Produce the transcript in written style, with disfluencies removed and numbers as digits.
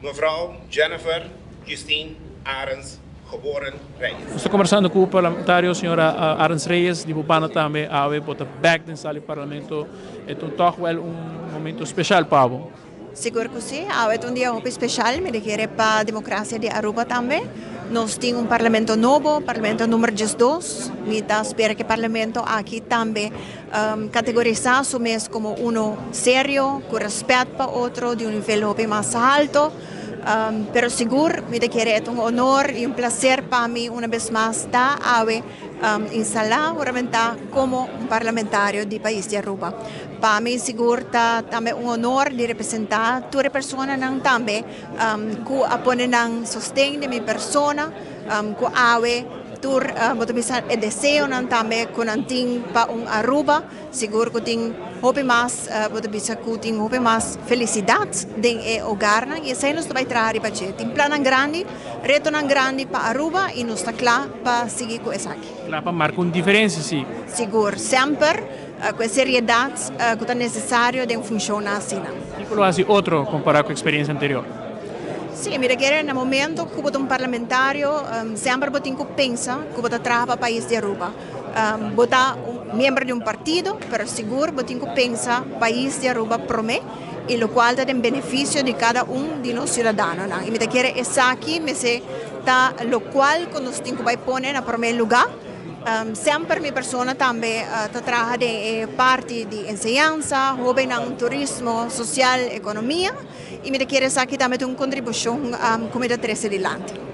Mevrouw Jennifer Justine Arends, geboren Reyes. Nos ta kombersando ku parlamentario señora Arends Reyes di Bubana tambe awe bo ta bek den sala di parlamento. E ta tòg wèl un momento speshal pa bo. Sigur ku si, awe ta un dia hopi speshal, mi ta kere pa demokrasia di Aruba tambe. Nos tin un parlamento nobo, parlamento number 12. Mi ta spera ku e parlamento aki tambe kategorisá su mes komo uno serio, ku rèspèt pa otro, di un nivel hopi mas halto. Pero sigur mi ta kere e ta un honor i un plaser pa mi una bes mas ta awe instalá huramentá komo un parlamentario di pais di Aruba. Pa mi sigur ta tambe un honor di representá tur e personanan tambe ku a pone nan sosten den mi persona, ku awe tur bo ta bisa e deseonan tambe ku nan tin pa un Aruba. Sigur ku tin hopi mas, bo ta bisa ku tin hopi mas felisidat den e hogarnan i esei nos ta bai traha riba dje. Tin plannan grandi, retonan grandi pa Aruba i nos ta kla pa sigui ku esaki. Kla pa marka un diferensia, si. Sigur, semper ku e seriedat ku ta nesesario den funshonnan asina. Kiko lo hasi otro kompará ku eksperensia anterior? Si, mi ta kere na momento ku bo ta un parlamentario semper bo tin ku pensa ku bo ta traha pa pais di Aruba. Bo ta un miembro di un partido, pero sigur bo tin cu pensa pais di Aruba prome y locual ta den beneficio di cada un di nos ciudadanonan. Y mi ta kere esaki mester ta locual cu nos tin cu bay pone na prome luga. Semper mi persona tambe ta traha den e parti di enseñansa, hobennan, turismo, social, economia y mi ta kere esaki tambe ta un contribucion cu mi ta trece dilanti.